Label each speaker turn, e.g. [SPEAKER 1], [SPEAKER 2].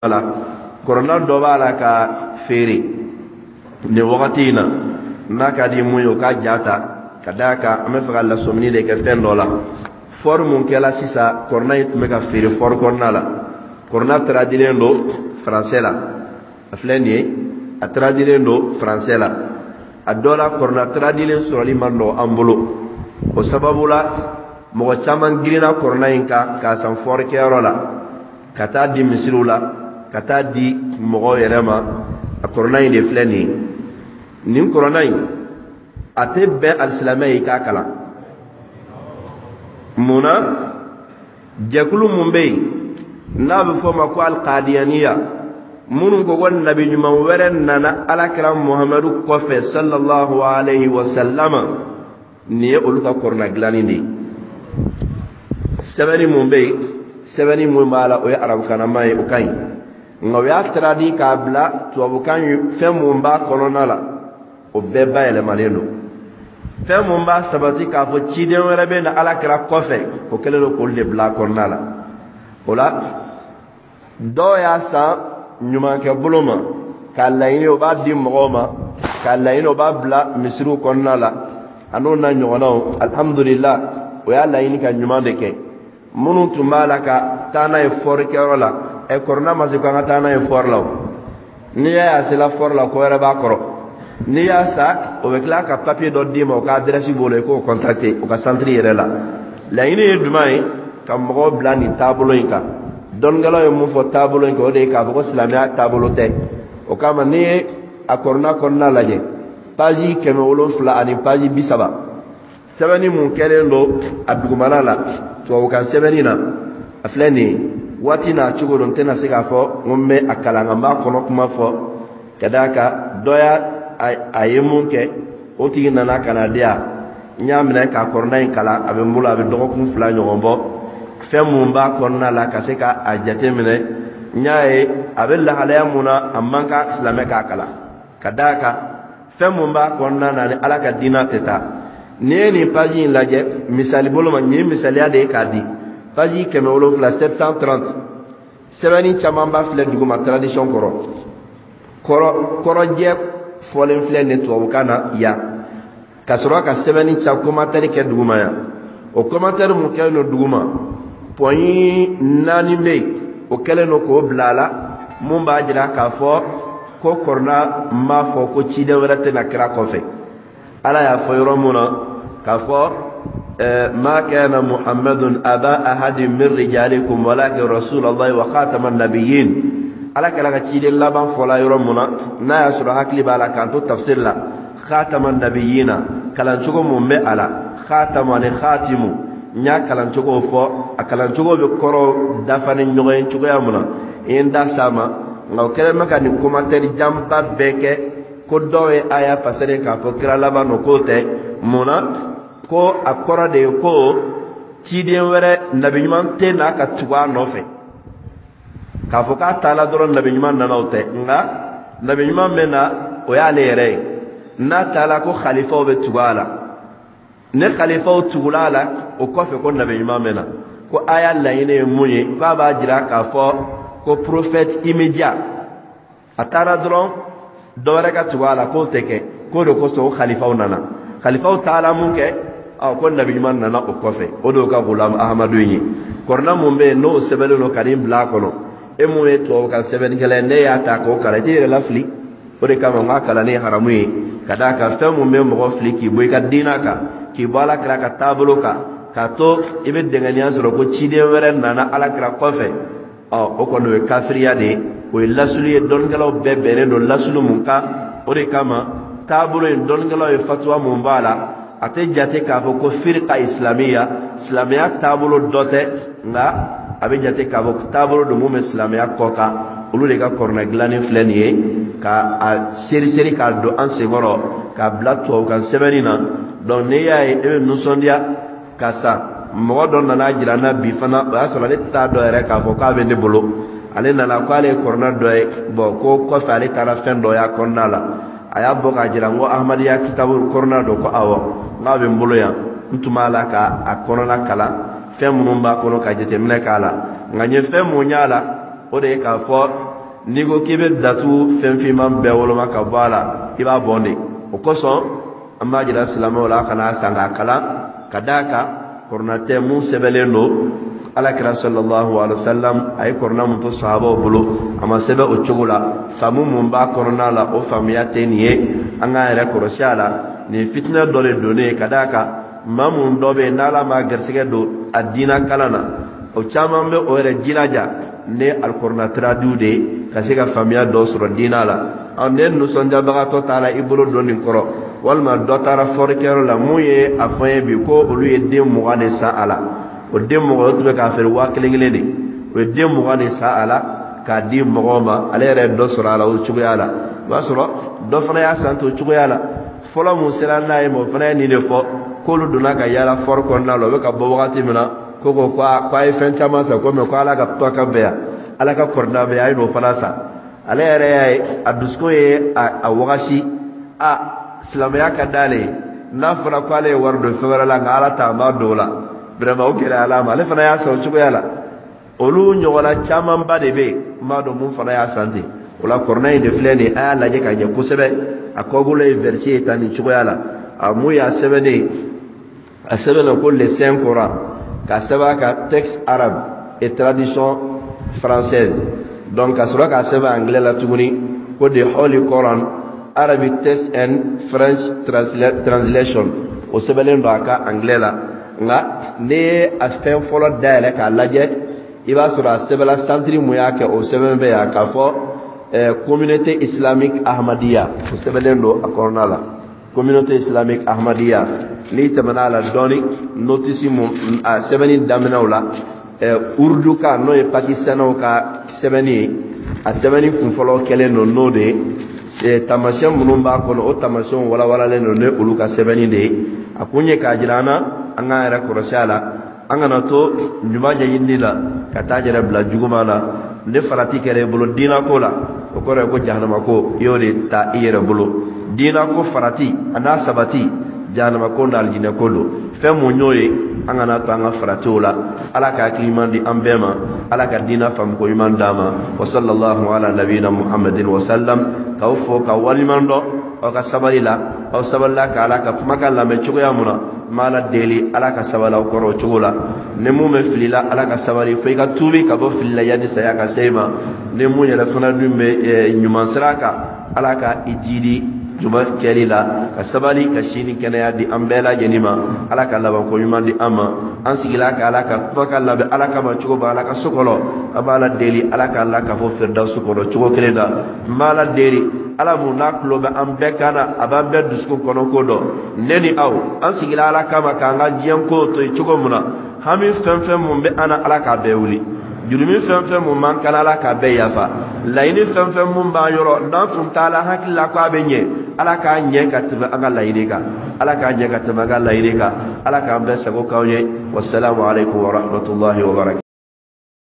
[SPEAKER 1] La kɔrɔna dɔ b'a la ka feere nin wagati in na, n'a ka di mun ye, o ka ja ta. Ka d'a kan, an bɛ fɛ ka lasɔmini de kɛ fɛn dɔ la. Foire mun kɛla sisan, kɔrɔna in tun bɛ ka feere foire kɔnɔna la. Kɔrɔna traduilen don faransɛ la, a filɛ nin ye, a traduilen don faransɛ la. A dɔ la, kɔrɔna traduilen sɔrɔli man nɔgɔ an bolo. O sababu la, mɔgɔ caman girinna kɔrɔna in kan k'a san foire kɛyɔrɔ la, ka taa di misiriw la, ka taa di mɔgɔw yɛrɛ ma. A kɔrɔna in de filɛ nin ye. Nin kɔrɔna in, a tɛ bɛn alisilamɛ ye k'a kalan. Mun na? Jɛkulu mun bɛ yen n'a bɛ fɔ o ma ko alikadiyaniya, minnu ko ko nabi ɲuman wɛrɛ nana alakira Muhamadu kɔfɛ, sallallahu alayhi wa sallama, nin ye olu ka kɔrɔna dilanni de ye. Sɛbɛnni mun bɛ yen, sɛbɛnni mun b'a la, o ye arabukanama ye, o ka ɲi. Nka u y'a traduit k'a bila tubabukan. Fɛn mun b'a kɔnɔna la, o bɛɛ bayɛlɛmalen don. Fɛn mun b'a sabati k'a fɔ ciden wɛrɛ bɛ na ala kira kɔfɛ, o kɛlen don k'olu de bila a kɔnɔna la. O la, dɔw y'a san ɲumankɛ bolo ma k'a laɲini o b'a di mɔgɔw ma, k'a laɲini o b'a bila misiriw kɔnɔna la, a n'o n'a ɲɔgɔnnaw. Alhamdulillah, o y'a laɲini ka ɲuman de kɛ. Minnu tun b'a la ka taa n'a ye foire kɛyɔrɔ la, ɛ, kɔrɔna ma se ko an ka taa n'a ye foire la. O n'i y'a ye a sela foire la, ko wɛrɛ b'a kɔrɔ. N'i y'a sa, o bɛ tila ka papier dɔ d'i ma, o ka adresse b'o la, i k'o contacter o ka centre yɛrɛ la. Laɲini ye jumɛn ye? Ka mɔgɔw bila nin taabolo in kan. Dɔnnikɛlaw ye mun fɔ taabolo in kan? O de ye k'a fɔ ko silamɛya taabolo tɛ. O kama, n'i ye a kɔrɔna kɔnɔna lajɛ, page 730, sɛbɛnni mun kɛlen don a dugumana la tubabukan sɛbɛnni na, a filɛ nin ye. Waati n'a cogo don, n tɛna se k'a fɔ n ko n bɛ a kalan, nka n b'a kɔnɔ kuma fɔ. Ka d'a kan, dɔ y'a a ye mun kɛ, o tigi nana ka na di yan, n y'a minɛ k'a kɔrɔna in kalan. A bɛ n bolo, a bɛ dɔgɔkun 2 ɲɔgɔn bɔ. Fɛn mun b'a kɔnɔna la, ka se ka a jate minɛ, n y'a ye a bɛ lahalaya mun na, a man kan silamɛ k'a kalan. Ka d'a kan, fɛn mun b'a kɔnɔna na ni ala ka diina tɛ taa. N'i ye nin page in lajɛ, misali bolo ma, nin ye misaliya de ye k'a di, page 700, 730, sɛbɛnni camanba filɛ duguma. Traduction kɔrɔ kɔrɔ kɔrɔjɛ fɔlen filɛ nin tubabukan na yan, ka sɔrɔ ka sɛbɛnni ca, commentaire kɛ duguma yan. O commentaire mun kɛlen don duguma, point naani bɛ yen, o kɛlen don k'o bila a la, mun b'a jira k'a fɔ ko kɔrɔna m'a fɔ ko ciden wɛrɛ tɛna kira kɔfɛ. Ala y'a fɔ yɔrɔ mun na k'a fɔ ما كان محمد أبا أحد من رجالكم ولكن رسول الله وخاتم النبيين. Ala kɛra ka ciden laban fɔla yɔrɔ mun na, n'a y'a sɔrɔ hakili b'a la k'an to tafsir la, khatama nabiyina, kalancogo mun bɛ a la, khatama ni khatimu, n y'a kalancogo fɔ, a kalancogo bɛ kɔrɔ dafa ni ɲɔgɔn ye cogoya mun na, i ye n da s'a ma. Nka o kɛlen bɛ ka nin commentaire janba bɛɛ kɛ ko dɔw ye aya fasere k'a fɔ kira laban don, k'o tɛ. Mun na? Ko a kɔrɔ de ye ko ciden wɛrɛ, nabi ɲuman tɛ n'a ka tugu a nɔfɛ. K'a fɔ k'a taala dɔrɔn, nabi ɲuman nana, o tɛ. Nka nabi ɲuman bɛ na, o y'ale yɛrɛ ye. N'a taala, ko khalifaw bɛ tugu a la. Ni khalifaw tugula a la, o kɔfɛ ko nabi ɲuman bɛ na. Ko aya laɲini ye mun ye? K'a b'a jira k'a fɔ ko prophète immédiat, a taara dɔrɔn, dɔ wɛrɛ ka tugu a la, k'o tɛ kɛ. K'o de kosɔn o khalifaw nana. Khalifaw taala mun kɛ? Ɔ, ko nabi ɲuman nana o kɔfɛ, o de y'o ka Gulam Ahamadu in ye. Kɔrɔna mun bɛ yen, n'o sɛbɛnnen don ka nin bila a kɔnɔ, e mun ye tubabukan sɛbɛnnikɛla ye, ne y'a ta k'o kalan, i t'i yɛrɛ lafili. O de kama n k'a kalanni ye haramu ye. Ka d'a kan, fɛn mun bɛ mɔgɔ fili k'i bɔ i ka diina kan, k'i bɔ ala kira ka taabolo kan, k'a to i bɛ dɛngɛniya sɔrɔ ko ciden wɛrɛ nana ala kira kɔfɛ, ɔ, o kɔni o ye kafiriya de ye, o ye lasulu ye. Dɔnnikɛlaw bɛɛ bɛnnen don lasulu mun kan. O de kama, taabolo in, dɔnnikɛlaw ye fatuwa mun b'a la, a tɛ jate k'a fɔ ko firika isilamiya, silamɛya taabolo dɔ tɛ, nka a bɛ jate k'a fɔ taabolo don mun bɛ silamɛya kɔ kan. Olu de ka kɔrɔna dilanni filɛ nin ye, ka a seri seri k'a don an senkɔrɔ, k'a bila tubabukan sɛbɛnni na. Donc n'i y'a ye, e bɛ nisɔndiya ka sa. Mɔgɔ dɔ nana jira n na bi fana, o y'a sɔrɔ ale t'a dɔn yɛrɛ k'a fɔ k'a bɛ ne bolo. Ale nana ko ale ye kɔrɔna dɔ ye. Bɔn, ko kɔfɛ ale taara fɛn dɔ y'a kɔnɔna la, a y'a bɔ k'a jira n ko Ahmadiyya kitabu kɔrɔna don. Ko awɔ, n k'a bɛ n bolo yan, n tun b'a la ka a kɔnɔna kalan, fɛn minnu b'a kɔnɔ, ka jateminɛ k'a la. Nka n ye fɛn mun y'a la, o de ye k'a fɔ N'i ko k'i bɛ datu fɛn finman bɛɛ woloma ka bɔ a la, i b'a bɔn de. O kosɔn an b'a jira silamɛw la a kana san k'a kalan, ka d'a kan kɔrɔna tɛ mun sɛbɛnlen don. Alakira sallallahu alaihi wa sallam a ye kɔrɔna mun to sahabaw bolo, a ma sɛbɛn o cogo la. Faamu mun b'a kɔnɔna la, o faamuya tɛ nin ye. An k'an yɛrɛ kɔlɔsi a la. Nin fitinɛ dɔ de donnen, ka d'a kan maa mun dɔ bɛ yen n'Ala m'a garisɛgɛ don a diina kalan na, o caman bɛ o yɛrɛ jilaja ni alikɔrɔna traduit de ye ka se ka faamuya dɔ sɔrɔ diina la. Ɔ ne nisɔndiyabagatɔ taara i bolo don nin kɔrɔ, walima dɔ taara fɔrikɛyɔrɔ la, mun ye a fɔ n ye bi ko olu ye den 20 de san a la. O den 20, o tun bɛ k'a feere 1000 kelen de. O ye den 20 de san a la k'a di mɔgɔw ma. Ale yɛrɛ ye dɔ sɔrɔ a la o cogoya la. O b'a sɔrɔ dɔ fana y'a san ten o cogoya la. Fɔlɔ mun sera n'a ye ma, o fana ye nin de fɔ, k'olu donna ka yaala fɔri kɔnɔna la, o bɛ ka bɔ wagati min na, ko ko ko a ye fɛn caman san, ko mɛ ko Ala ka kumakan bɛ yan, Ala ka kɔrɔna bɛ yan, a ye n'o fana san. Ale yɛrɛ y'a ye, a dusukun ye a wagasi, a silamɛya ka d'ale ye. N'a fɔra ko ale ye wari don fɛn wɛrɛ la, nka Ala ta a ma don o la, vraiment o gɛlɛyara a ma. Ale fana y'a san o cogoya la. Olu ɲɔgɔnna camanba de bɛ yen, n b'a dɔn mun fana y'a san ten. O la kɔrɔna in de filɛ nin ye, a y'a lajɛ ka ɲɛ kosɛbɛ. A kɔbolo ye verset ye tan nin cogoya la. A mun y'a sɛbɛnnen ye, a sɛbɛnnen ko le Saint Coran, k'a sɛbɛn a ka texte arabe et traduction française. Donc ka sɔrɔ k'a sɛbɛn anglais la tuguni ko the Holy Quran Arabic text and French translation. O sɛbɛnlen don a ka anglais la. Nka n'i ye a fɛn fɔlɔ dayɛlɛ k'a lajɛ, i b'a sɔrɔ a sɛbɛnla santiri mun y'a kɛ, o sɛbɛn bɛ yan k'a fɔ communauté islamique Ahmadiyya. O sɛbɛnlen don a kɔnɔna la, communauté islamique Ahmadiyya. N'i tɛmɛna a la dɔɔni, notice mun a sɛbɛnni daminɛw la, urdu kan, n'o ye pakistanɛw ka sɛbɛnni ye, a sɛbɛnni kunfɔlɔ kɛlen don n'o de ye. Taamasiyɛn minnu b'a kɔnɔ, o taamasiyɛnw walawalalen don ni olu ka sɛbɛnni de ye. A kun ye k'a jira an na, an k'an yɛrɛ kɔlɔsi a la, an kana to ɲuman ɲɛɲinini la ka taa yɛrɛ bila juguman na. Ne farati kɛra i bolo diinako la, o kɔrɔ ye ko jahanamako, i y'o de ta i yɛrɛ bolo. Diinako farati a n'a sabati, jahanamako n'a alijinɛko don. Fɛn mun y'o ye, an kana to an ka faratiw la. Ala ka hakili ɲuman di an bɛɛ ma, Ala ka diina faamuko ɲuman d'an ma. Wa sallallahu ala nabiyina muhammadin wa sallam. K'aw fo ka waleɲuman dɔn aw ka sabali la. Aw sabalila ka Ala ka kumakan lamɛn cogoya mun na, n b'Ala deli Ala ka sabali aw kɔrɔ o cogo la. Ni mun bɛ fili la, Ala ka sabali fo i ka tuubi ka bɔ fili la yanni saya ka se i ma. Ni mun yɛrɛ fana dun bɛ ɲuman sira kan, Ala ka i jidi ɲuman kɛli la, ka sabali ka si ni kɛnɛya di an bɛɛ lajɛlen ma. Ala ka labanko ɲuman di an ma. An sigila ka Ala ka kumakan lamɛn Ala kama cogo bɛ Ala ka so kɔnɔ, an b'Ala deli Ala k'an la ka fɔ firidawusu kɔnɔ cogo kelen na. N b'Ala deli, Ala mun n'a tulo bɛ an bɛɛ kan na, a b'an bɛɛ dusukun kɔnɔ ko dɔn. Ne ni aw, an sigila Ala kama k'an ka diɲɛ ko to yen cogo min na, hami fɛn fɛn mun bɛ an na, Ala k'a bɛɛ wuli. Jurumi fɛn fɛn mun b'an kan, Ala k'a bɛɛ yafa. Laɲini fɛn fɛn mun b'an yɔrɔ n'an tun t'a la hakili la k'a bɛ ɲɛ, Ala k'a ɲɛ ka tɛmɛ an ka laɲini kan. Ala k'a ɲɛ ka tɛmɛ an ka laɲini kan. Ala k'an bɛɛ sago k'aw ye. Wasalamu aleykum wa rahmatulahi wa barakatuh.